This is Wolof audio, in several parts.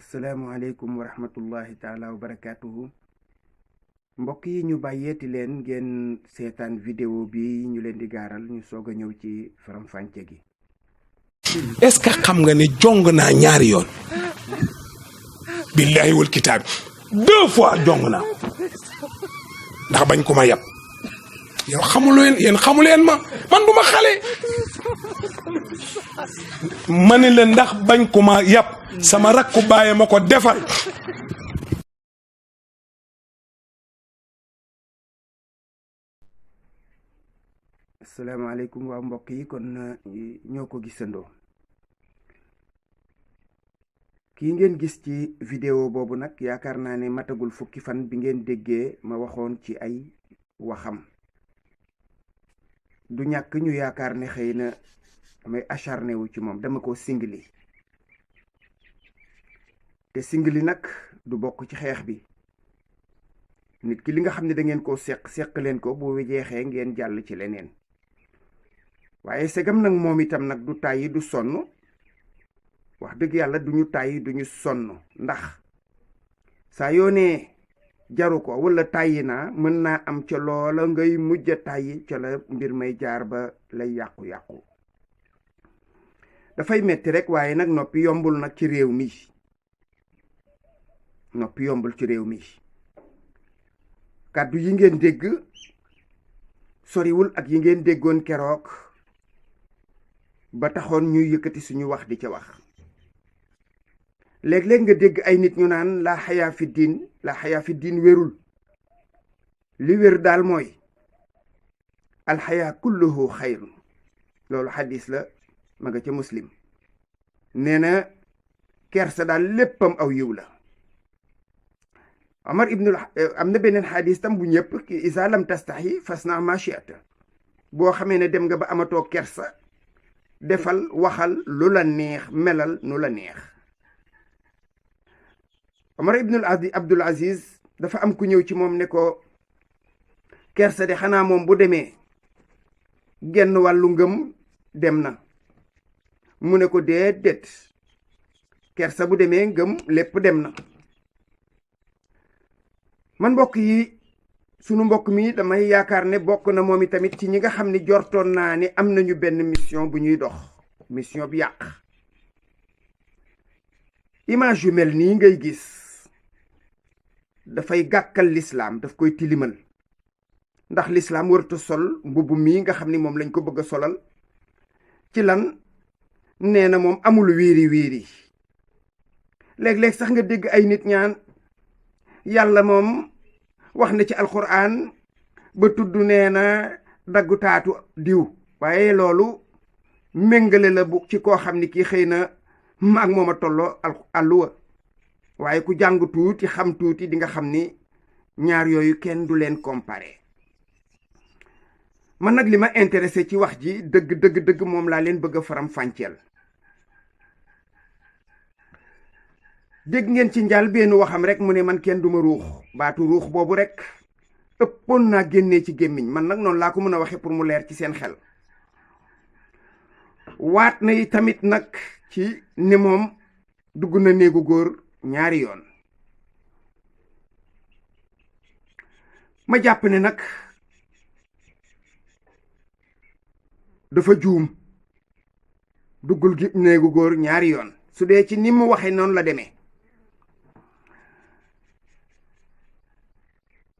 Assalamualaikum warahmatullahi taala wabarakatuh. Mbokk yi ñu bàyyeeti leen ngeen seetaan vidéo bi ñu leen di gaaral ñu soog a ñëw ci faram fànce gi. est-ce que xam nga ni jong naa ñaari yoon billahi wal kitaab 2 fois jong naa ndax bañ ko ma yab yow xamuleen yéen xamuleen ma man duma xale ma ne leen ndax bañ ko ma yab sama rakku bàyyi ma ko defal asalaamaaleykum waa mbokk yi kon ñoo ko gisandoo kii ngeen gis ci vidéo boobu nag yaakaar naa ne matagul fukki fan bi ngeen déggee ma waxoon ci ay waxam du ñàkk ñu yaakaar ne xëy na damay acharné wu ci moom dama ko singli te singli nag du bokk ci xeex bi nit ki li nga xam ne da ngeen koo seq leen ko bu jeexee ngeen jàll ci leneen waaye segam nag moom itam nag du tàyyi du sonn wax dëgg yàlla duñu tàyyi duñu sonn ndax saa yoonee jaru ko wala tàyyi naa mën naa am ca loola ngay mujj a tàyyi ca la mbir may jaar ba lay yàqu-yàqu dafay metti rek waaye nag noppi yombul nag ci réew mi noppi yombul ci réew mi kàddu yi ngeen dégg soriwul ak yi ngeen déggoon keroog ba taxoon ñuy yëkkati suñu wax di ca wax léeg-léeg nga dégg ay nit ñu naan la xayaa fi diin wérul li wér daal mooy alxayaa kulluhu xayrun loolu xadis la ma nga ca muslim nee na kersa daal léppam aw yiw la Omar ibnul am na beneen xadis tam bu ñëpp ki isa lam tastaxi fasna ma shi'ta boo xamee ne dem nga ba amatoo kersa defal waxal lu la neex melal nu la neex Omar ibnul Abdul Aziz dafa am ku ñëw ci moom ne ko kersa de xanaa moom bu demee genn wàllu ngëm dem na mu ne ko déedéet kersa bu demee ngëm lépp dem na man mbokk yi sunu mbokk mi damay yaakaar ne bokk na moom itamit ci ñi nga xam ne jortoon naa ne am nañu benn mission bu ñuy dox mission bi yàq image yu mel nii ngay gis dafay gàkkal lislaam daf koy tilimal ndax lislaam warta sol mbubb mii nga xam ni moom lañ ko bëgg a solal ci lan nee na moom amul wiiri léeg-léeg sax nga dégg ay nit ñaan yàlla moom wax na ci alquran ba tudd nee na daggu taatu diw waaye loolu méngale la bu ci koo xam ni kii xëy na maag moom a tolloo àlluwa waaye ku jàng tuuti xam tuuti di nga xam ni ñaar yooyu kenn du leen comparé man nag li ma intéressé ci wax ji dëgg moom laa leen bëgg a faram fànceel dégg ngeen ci njaal benn waxam rek mu ne man kenn duma ruux baatu ruux boobu rek ëppoon naa génnee ci gémmiñ man nag noonu laa ko mën a waxe pour mu leer ci seen xel waat na yi tamit nag ci ne moom dugg na néegu góor ñaari yoon ma jàpp ne nag dafa juum duggul gi néegu góor ñaari yoon su dee ci ni mu waxe noonu la demee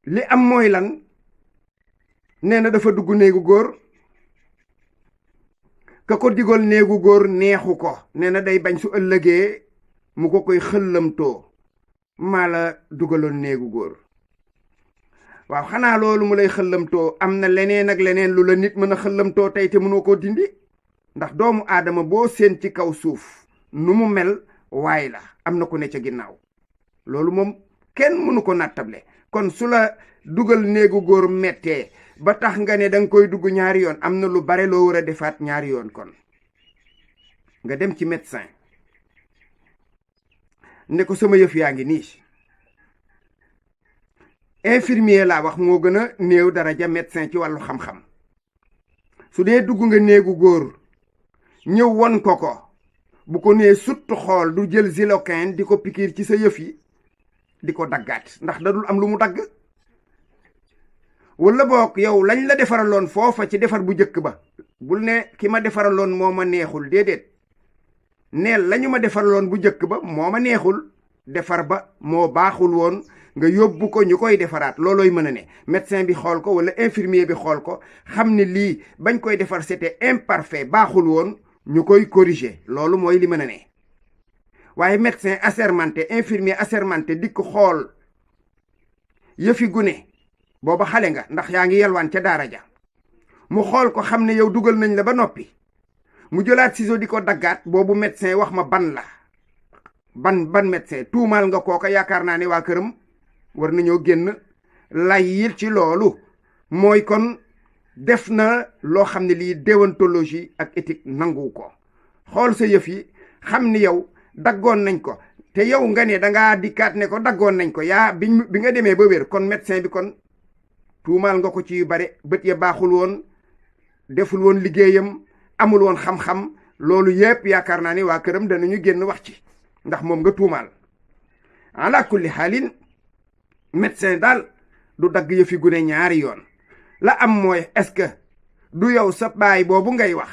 li am mooy lan nee na dafa dugg néegu góor ka ko digal néegu góor neexu ko nee na day bañ su ëllëgee mu ko koy xëllamtoo maa la dugaloon néegu góor waaw xanaa loolu mu lay xëllamtoo am na leneen ak leneen lu la nit mën a xëllamtoo tey te mënoo koo dindi ndax doomu aadama boo seen ci kaw suuf nu mu mel waay la am na ku ne ca ginnaaw loolu moom kenn mënu ko nattable kon su la dugal néegu góor mettee ba tax nga ne danga koy dugg ñaari yoon am na lu bare loo war a defaat ñaari yoon kon nga dem ci médecin ne ko sama yëf yaa ngi nii infirmier laa wax moo gën a néew daraja médecin ci wàllu xam-xam su dee dugg nga néegu góor ñëw won ko bu ko nee suttu xool du jël Xylocaine di ko pikiir ci sa yëf yi di ko daggaat ndax da dul am lu mu dagg. wala boog yow lañ la defaraloon foofa ci defar bu njëkk ba bul ne ki ma defaraloon moo ma neexul, déedéet neel lañu ma defaraloon bu njëkk ba moo ma neexul, defar ba moo baaxul woon, nga yóbbu ko ñu koy defaraat. loolooy mën a ne médecin bi xool ko wala infirmier bi xool ko xam ne lii bañ koy defar c'était imparfait, baaxul woon, ñu koy corriger. loolu mooy li mën a ne. waaye médecin assermenté, infirmier assermenté dikk xool yëfi gune booba xale nga ndax yaa ngi yalwaan ca daara ja, mu xool ko xam ne yow dugal nañ la ba noppi, mu jëlaat ciseau di ko daggaat, boobu médecin wax ma ban la ban médecin tuumaal nga kooka. yaakaar naa ne waa këram war nañoo génn lay yil ci loolu. mooy kon def na loo xam ne lii déontologie ak éthique nangu ko. xool sa yëf yi xam ni yow daggoon nañ ko, te yow nga ne dangaa dikkaat ne ko daggoon nañ ko, yaa bi nga demee ba wér, kon médecin bi kon tuumaal nga ko ci yu bare. bët ya baaxul woon, deful woon liggéeyam, amul woon xam-xam. loolu yépp yaakaar naa ni waa këram danañu génn wax ci, ndax moom nga tuumaal. ala kulli xaalin médecin daal du dagg yëfi gune ñaari yoon. la am mooy est-ce que du yow sa baay boobu ngay wax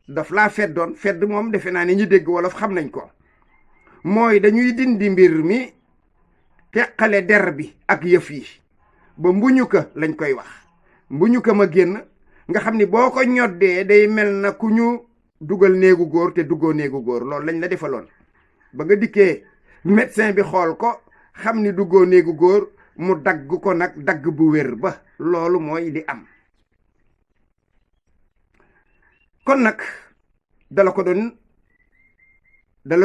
daf laa feddoon. fedd moom defe naa ne ñi dégg wolof xam nañ ko, mooy dañuy dindi mbir mi teqale der bi ak yëf yi ba mbuñu ka lañ koy wax. mbuñu ka ma génn nga xam ni boo ko ñoddee day mel na ku ñu dugal néegu góor te duggoo néegu góor. loolu lañ la defaloon ba nga dikkee médecin bi xool ko xam ni duggoo néegu góor, mu dagg ko nag dagg bu wér ba. loolu mooy li am. kon nag dala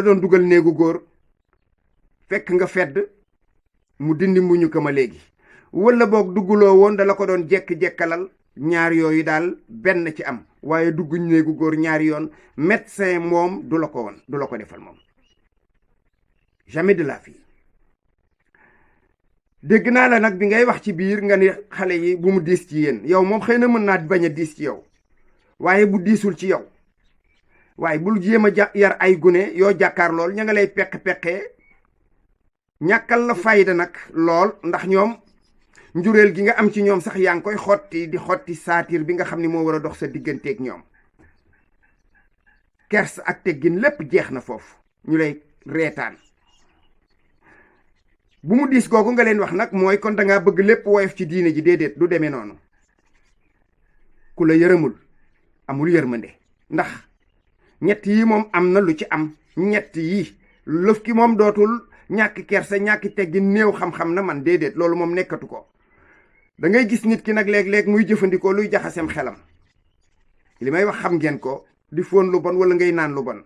doon dugal néegu góor fekk nga fedd, mu dindi mbuñu ko ma léegi. wala boog dugguloo woon dala ko doon jekk-jekkalal. ñaar yooyu daal benn ci am. waaye dugguñ néegu góor ñaari yoon médecin moom du la ko defal moom. jamais de la vie. dégg naa la nag bi ngay wax ci biir nga ni xale yi bu mu diis ci yéen. yow moom xëy na mën naa bañ a diis ci yow, waaye bu diisul ci yow, waaye bul jéem a yar ay gune yoo jàkkaar lool ña nga lay peq-peqee ñàkkal la fayda nag lool, ndax ñoom njureel gi nga am ci ñoom sax yaa ngi koy xotti saatir bi nga xam ni moo war a dox sa digganteeg ñoom. kers ak teggin lépp jeex na foofu, ñu lay reetaan. bu mu diis googu nga leen wax nag mooy kon dangaa bëgg lépp woyof ci diine ji. déedéet, du demee noonu. ku la yërëmul amul yërmande, ndax ñett yi moom am na lu ci am. ñett yi lëf ki moom dootul ñàkk kersa, ñàkk teggin, néew xam-xam na man. déedéet, loolu moom nekkatu ko. da ngay gis nit ki nag léeg-léeg muy jëfandikoo luy jaxasem xelam. li may wax xam ngeen ko, di fóon lu bon wala ngay naan lu bon.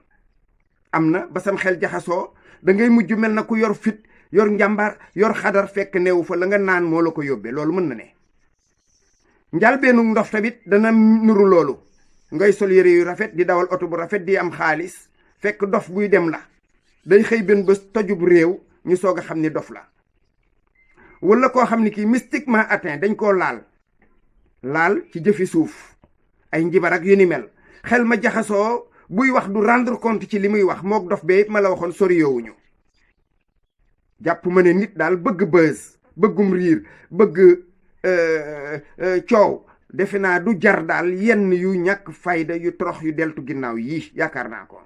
am na ba sam xel jaxasoo da ngay mujj mel na ku yor fit, yor njàmbaar, yor xadar, fekk neewu fa la nga naan moo la ko yóbbee. loolu mën na ne. njalbeenu ndof tamit dana nuru loolu. ngay sol yére yu rafet, di dawal oto bu rafet, di am xaalis, fekk dof buy dem la. day xëy benn bés tojub réew ñu soog a xam ni dof la. wala koo xam ni kii mystiquement atteint, dañ koo laal ci jëfi suuf, ay njibar ak yu ni mel. xel ma jaxasoo, buy wax du rendre compte ci li muy wax. mook dof bee it ma la waxoon sori yoowuñu. jàpp ma ne nit daal bëgg buzz, bëggum riir, bëgg coow, defe naa du jar daal yenn yu ñàkk fayda yu torox yu deltu ginnaaw yii. yaakaar naa ko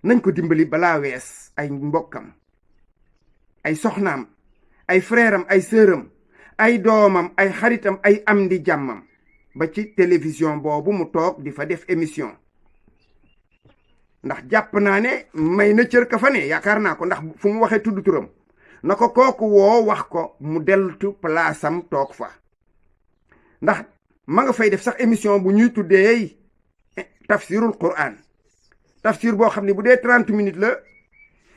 nañ ko dimbali balaa wees ay mbokkam, ay soxnaam, ay frèram, ay sëram, ay doomam, ay xaritam, ay am di jàmmam, ba ci télévision boobu mu toog di fa def émission. ndax jàpp naa ne may na cër ka fa ne, yaakaar naa ko, ndax fu mu waxee tudd turam na ko kooku woo wax ko mu deltu palaasam toog fa. ndax ma nga fay def sax émission bu ñuy tuddee tafsirul Qur'an. tafsir boo xam ne bu dee 30 minutes la,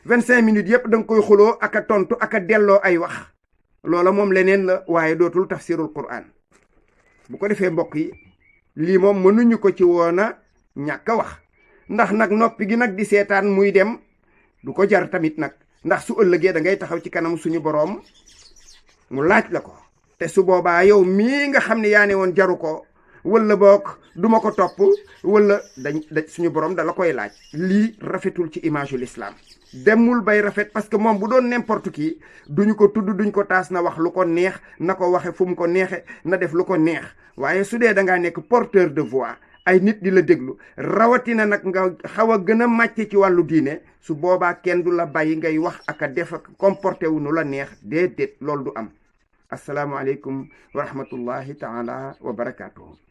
25 minutes yépp da nga koy xuloo ak a tontu ak a delloo ay wax. loola moom leneen la, waaye dootul tafsirul Qur'an. bu ko defee mbokk yi, lii moom mënuñu ko ci woona ñàkk a wax. ndax nag noppi gi nag di seetaan muy dem du ko jar tamit nag. ndax su ëllëgee da ngay taxaw ci kanam suñu boroom mu laaj la ko. te su boobaa yow mii nga xam ne yaa ne woon jaru ko, wala boog duma ko topp wala dañ suñu borom da la koy laaj. lii rafetul ci image yu l'islam demul bay rafet parce que moom bu doon n'importe qui duñu ko tudd duñ ko taas na wax lu ko neex na ko waxe fu mu ko neexe na def lu ko neex waaye su dee da ngaa nekk porteur de voix ay nit di la déglu rawatina nag nga xaw a gën a màcc ci wàllu diine su boobaa kenn du la bàyyi ngay wax ak a def ak comporté wu nu la neex déedéet loolu du am. assalaamu aleykum wa rahmatullahi taala wa barakaatuhu.